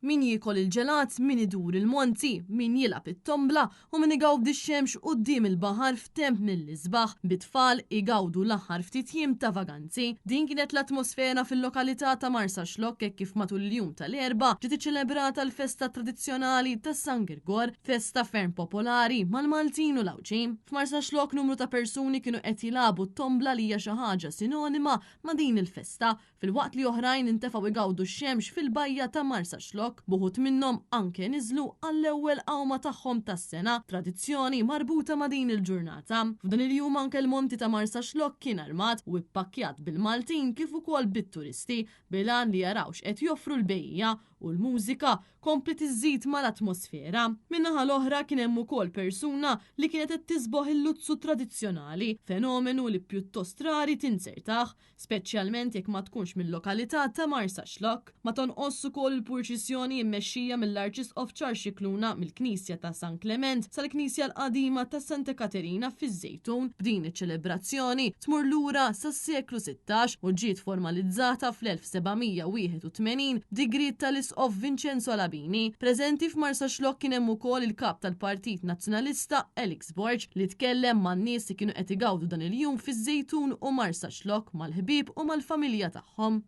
Min jiekol il-ġelat, min idur il-monti, min jilgħab it-tombla u min igawdi x-xemx quddiem il-baħar f'temp mill-isbaħ, bit-tfal igawdu l-aħħar ftit jiem ta' vaganzi. Din kienet l-atmosfera fil-lokalità ta' Marsaxlokk hekk kif matul il-jum tal-Erbgħa ġiet iċċelebrata l-festa tradizzjonali ta' San Girgor, festa ferm popolari mal-Maltin u l-Għawdxin. F'Marsaxlokk numru ta' persuni kienu qed jilagħbu t-tombla li hija xi ħaġa sinonima ma' din il-festa. filwaqt li oħrajn intefgħu igawdu x-xemx fil-bajja ta' Marsaxlokk, b'uħud minnhom anke niżlu għall-ewwel għawma tagħhom tas-sena, tradizzjoni marbuta ma' din il-ġurnata. F'dan il-jum anke l-monti ta' Marsaxlokk kien armat u ippakkjat bil-Maltin kif ukoll bit-turisti bil-għan li jaraw x'qed joffru l-bejjiegħa u l-mużika kompliet iżżid mal-atmosfera. Min-naħa l-oħra kien hemm ukoll persuna li kienet qed tisboħ il-luzzu tradizzjonali, fenomenu li pjuttost rari tinzertah, speċjalment jekk ma tkunx mil-lokalità ta' Marsaxlokk. Ma tonqosx ukoll il-purċissjoni mmexxija mill-Arċisqof Charles Scicluna mill-Knisja ta' San Klement sal-Knisja l-Qadima ta' Santa Katerina fiż-Żejtun. B'din iċ-ċelebrazzjoni tmur lura sas-seklu 16 u ġiet formalizzata fl-1781 b'digriet tal-Isqof Vincenzo Labini. Preżenti f'Marsaxlokk kien hemm ukoll il-Kap tal-Partit Nazzjonalista Alex Borg li tkellem man-nies li kienu qed igawdu dan il-jum fiż-Żejtun u Marsaxlokk mal-ħbieb u mal-familja tagħhom.